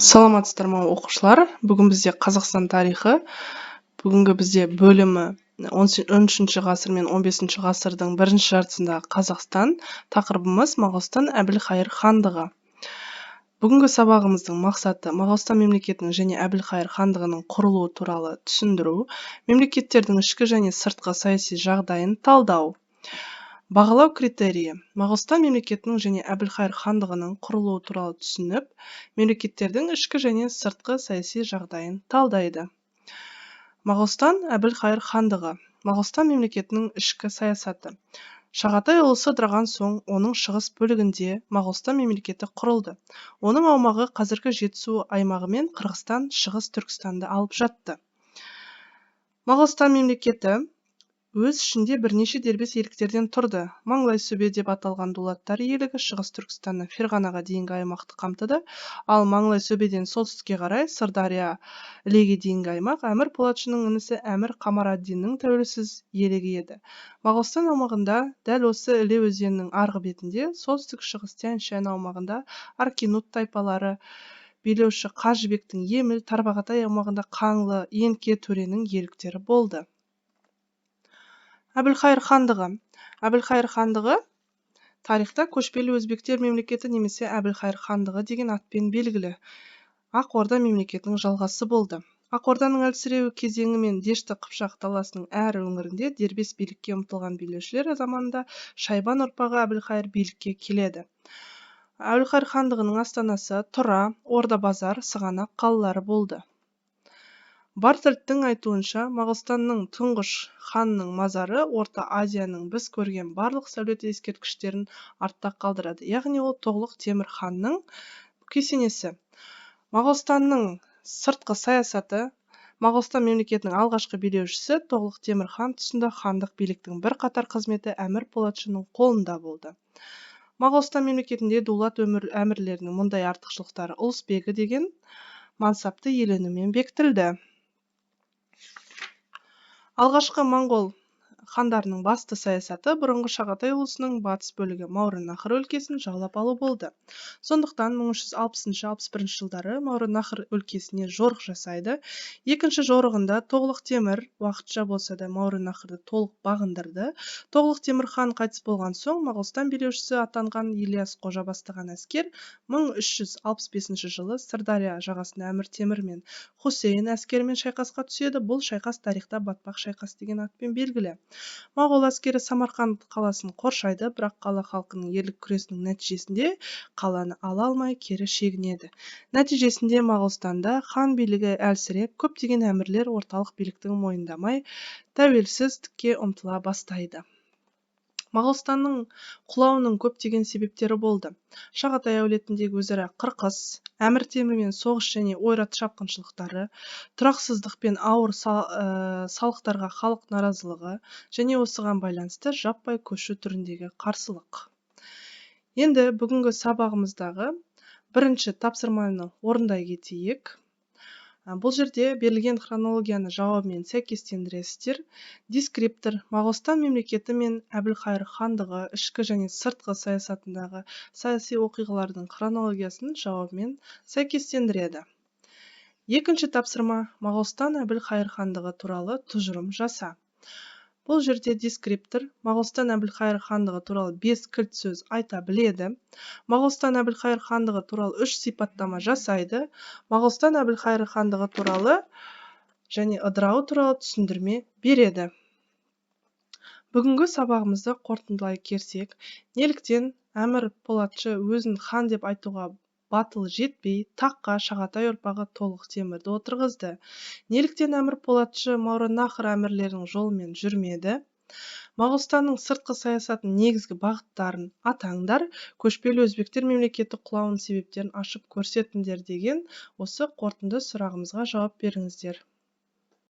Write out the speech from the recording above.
Саламатсыздар ма, оқушылар! Бүгін бізде Қазақстан тарихы. Бүгінгі бізде бөлімі 13 ғасыр мен 15 ғасырдың бірінші жартысындағы Қазақстан. Тақырыбымыз: Моғолстан Әбілхайыр хандығы. Бүгінгі сабағымыздың мақсаты: Моғолстан мемлекетінің және Әбілхайыр хандығының құрылуы туралы түсіндіру, мемлекеттердің ішкі және сыртқы саяси жағдайын талдау. Бағалау критерийі: Моғолстан мемлекетінің және Әбілхайыр хандығының құрылуы туралы түсініп, мемлекеттердің ішкі және сыртқы саяси жағдайын талдайды. Моғолстан Әбілхайыр хандығы. Моғолстан мемлекетінің ішкі саясаты. Шағатай ұлысы ыдыраған соң, оның шығыс бөлігінде Моғолстан мемлекеті құрылды. Оның аумағы қазіргі Жетісу аймағы мен Қырғызстан, Шығыс Түркістанды алып жатты. Моғолстан мемлекеті өз ішінде бірнеше дербес иеліктерден тұрды. Маңлайсүбе деп аталған дулаттар иелігі Шығыс Түркістаннан Ферғанаға дейінгі аймақты қамтыды. Ал Маңлайсөбеден солтүстікке қарай Сырдария, Ілеге дейінгі аймақ Әмір Полатшының інісі Әмір Қамар-ад-Диннің тәуелсіз иелігі еді. Моғолстан аумағында, дәл осы Іле өзенінің арғы бетінде, солтүстік шығыс Тянь-Шань аумағында Аркинут тайпалары билеуші Қажыбектің Еміл, Тарбағатай аумағында Қаңлы, Енке төренің иеліктері болды. Әбілхайыр хандығы. Әбілхайыр хандығы тарихта көшпелі өзбектер мемлекеті немесе Әбілхайыр хандығы деген атпен белгілі Ақ Орда мемлекетінің жалғасы болды. Ақ Орданың әлсіреуі кезеңі мен Дешті Қыпшақ даласының әр өңірінде дербес билікке ұмтылған билеушілер заманында Шайбан ұрпағы Әбілхайыр билікке келеді. Әбілхайыр хандығының астанасы Тұра, Орда-Базар, Сығанақ қалалары болды. Бартольдтың айтуынша, Моғолстанның тұңғыш ханының мазары Орта Азияның біз көрген барлық сәулет ескерткіштерін артта қалдырады, яғни ол Тоғлық Темір ханның кесенесі. Моғолстанның сыртқы саясаты. Моғолстан мемлекетінің алғашқы билеушісі Тоғлық Темір хан тұсында хандық биліктің бірқатар қызметі Әмір Полатшының қолында болды. Моғолстан мемлекетінде дулат әмірлерінің мұндай артықшылықтары ұлысбегі деген мансапты иеленумен бекітілді. Алғашқы моңғол хандарының басты саясаты бұрынғы Шағатай ұлысының батыс бөлігі Мауараннахр өлкесін жаулап алу болды. Сондықтан 1360-61 жылдары Мауараннахр өлкесіне жорық жасайды. Екінші жорығында Тоғлық Темір уақытша болса да Мауараннахрды толық бағындырды. Тоғлық Темір хан қайтыс болған соң, Моғолстан билеушісі атанған Ильяс Қожа бастаған әскер 1365 жылы Сырдария жағасында Әмір Темір мен Хусейн әскерімен шайқасқа түседі. Бұл шайқас тарихта Батпақ шайқас деген атпен белгілі. Моғол әскері Самарқанд қаласын қоршайды, бірақ қала халқының ерлік күресінің нәтижесінде қаланы ала алмай, кері шегінеді. Нәтижесінде Моғолстанда хан билігі әлсіреп, көптеген әмірлер орталық билікті мойындамай, тәуелсіздікке ұмтыла бастайды. Моғолстанның құлауының көптеген себептері болды: Шағатай әулетіндегі өзара қырқыс, Әмір Темірмен соғыс және ойрат шапқыншылықтары, тұрақсыздық пен ауыр салықтарға халық наразылығы және осыған байланысты жаппай көшу түріндегі қарсылық. Енді бүгінгі сабағымыздағы бірінші тапсырманы орындай кетейік. Бұл жерде берілген хронологияны жауабымен сәйкестендіресіздер. Дескриптор: Моғолстан мемлекеті мен Әбілхайыр хандығы ішкі және сыртқы саясатындағы саяси оқиғалардың хронологиясын жауабымен сәйкестендіреді. Екінші тапсырма: Моғолстан Әбілхайыр хандығы туралы тұжырым жаса. Бұл жерде дескриптор: Моғолстан Әбілхайыр хандығы туралы бес кілт сөз айта біледі. Моғолстан Әбілхайыр хандығы туралы үш сипаттама жасайды. Моғолстан Әбілхайыр хандығы туралы және ыдырауы туралы түсіндірме береді. Бүгінгі сабағымызды қорытындылай келсек, неліктен Әмір Полатшы өзін хан деп айтуға батыл жетпей, таққа Шағатай ұрпағы Толық Темірді отырғызды? Неліктен Әмір Полатшы Мауараннахр әмірлерінің жолымен жүрмеді? Моғолстанның сыртқы саясатының негізгі бағыттарын атаңдар. Көшпелі өзбектер мемлекеті құлауының себептерін ашып көрсетіңдер деген осы қорытынды сұрағымызға жауап беріңіздер.